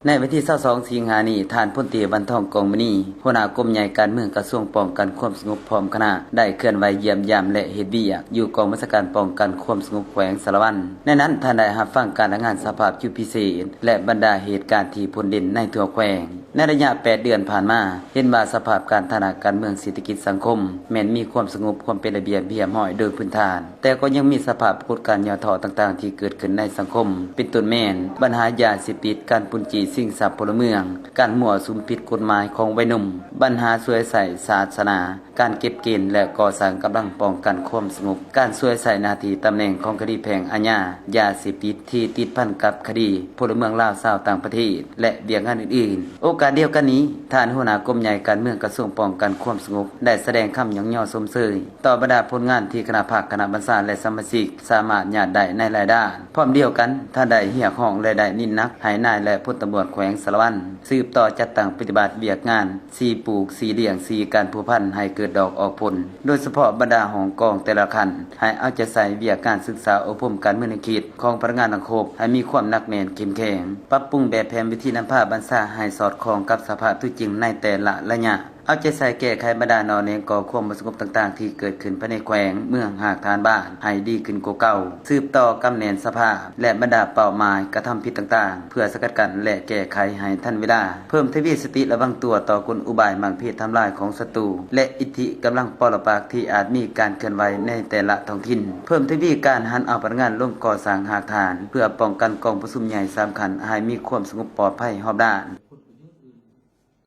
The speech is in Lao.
ໃນວັນທີຊາວສອງ ສິງຫານີ້, ທ່ານ ພົນຕີ ວັນທອງ ກອງມະນີ ຫົວໜ້າກົມໃຫຍ່ການເມືອງ ກະຊວງປ້ອງກັນຄວາມສະຫງົບ ພ້ອມຄະນະ ໄດ້ເຄື່ອນໄຫວຢ້ຽມຢາມ ແລະ ເຮັດວຽກຢູ່ກອງບັນຊາການປ້ອງກັນຄວາມສະຫງົບແຂວງສາລະວັນ. ໃນນັ້ນ, ທ່ານໄດ້ຮັບຟັງການລາຍງານສະພາບຈຸດພິເສດ ແລະ ບັນດາເຫດການທີ່ພົ້ນເດັ່ນໃນທົ່ວແຂວງ. ໃນໄລຍະແປດເດືອນຜ່ານມາ, ເຫັນວ່າສະພາບການທາງດ້ານການເມືອງ, ເສດຖະກິດ, ສັງຄົມ ແມ່ນມີຄວາມສະຫງົບ, ຄວາມເປັນລະບຽບຮຽບຮ້ອຍໂດຍພື້ນຖານ, ແຕ່ກໍຍັງມີສະພາບປາກົດການຫຍໍ້ທໍ້ຕ່າງໆທີ່ເກີດຂຶ້ນໃນສັງຄົມ, ເປັນຕົ້ນແມ່ນ ບັນຫາຢາເສບຕິດ, ການປຸ້ນຈີ້ຊິງຊັບພົນລະເມືອງ, ການມົ້ວສຸມຜິດກົດໝາຍຂອງໄວໜຸ່ມ, ບັນຫາສວຍໃຊ້ສາສະໜາ, ການເກັບເກນ ແລະ ກໍ່ສ້າງກຳລັງປ້ອງກັນຄວາມສະຫງົບ, ການສວຍໃຊ້ໜ້າທີ່ຕຳແໜ່ງຂອງຄະດີແພ່ງອາຍາ, ຢາເສບຕິດທີ່ຕິດພັນກັບຄະດີພົນລະເມືອງລາວຊາວຕ່າງປະເທດ ແລະ ວຽກງານອື່ນໆ. ໂອກາດດຽວກັນນີ້, ທ່ານຫົວໜ້າກົມໃຫຍ່ການເມືອງ ກະຊວງປ້ອງກັນຄວາມສະຫງົບ ໄດ້ສະແດງຄຳຍ້ອງຍໍຊົມເຊີຍຕໍ່ບັນດາຜົນງານທີ່ຄະນະພັກ, ຄະນະບັນຊາ ແລະ ສະມາຊິກສາມາດຍາດໄດ້ໃນຫຼາຍດ້ານ. ພ້ອມດຽວກັນ, ທ່ານໄດ້ຮຽກຮ້ອງ ແລະ ໄດ້ເນັ້ນໜັກໃຫ້ນາຍ ແລະ ພົນຕຳຫຼວດແຂວງສາລະວັນ ສືບຕໍ່ຈັດຕັ້ງປະຕິບັດວຽກງານ ສີ່ ປູກ, ສີ່ ລ້ຽງ, ສີ່ ການພົວພັນໃຫ້ເກີດດອກອອກຜົນ, ໂດຍສະເພາະບັນດາຫ້ອງກອງແຕ່ລະຂັ້ນ ໃຫ້ເອົາໃຈໃສ່ວຽກງານສຶກສາອົບຮົມການເມືອງໃນເຂດຂອງພະນັກງານສັງຄົມ ໃຫ້ມີຄວາມໜັກແໜ້ນເຂັ້ມແຂງ, ປັບປຸງແບບແຜນວິທີນຳພາບັນຊາໃຫ້ສອດຄ່ອງກັບສະພາບຕົວຈິງໃນແຕ່ລະໄລຍະ, ເອົາໃຈໃສ່ແກ້ໄຂບັນດາໜໍ່ແໜງກໍ່ຄວາມບໍ່ສະຫງົບຕ່າງໆທີ່ເກີດຂຶ້ນພາຍໃນແຂວງ, ເມືອງ, ຮາກຖານບ້ານ ໃຫ້ດີຂຶ້ນກວ່າເກົ່າ, ສືບຕໍ່ກຳແໜ້ນສະພາບ ແລະ ບັນດາເປົ້າໝາຍກະທຳຜິດຕ່າງໆ ເພື່ອສະກັດກັ້ນ ແລະ ແກ້ໄຂໃຫ້ທັນເວລາ, ເພີ່ມທະວີສະຕິລະວັງຕົວຕໍ່ກົນອຸບາຍໝາກເພດທຳລາຍຂອງສັດຕູ ແລະ ອິດທິກຳລັງປໍລະປັກທີ່ອາດມີການເຄື່ອນໄຫວໃນແຕ່ລະທ້ອງຖິ່ນ, ເພີ່ມທະວີການຫັນເອົາພະລັງງານລົງກໍ່ສ້າງຮາກຖານ ເພື່ອປ້ອງກັນກອງປະຊຸມໃຫຍ່ສາມຂັ້ນໃຫ້ມີຄວາມສະຫງົບປອດໄພຮອບດ້ານ.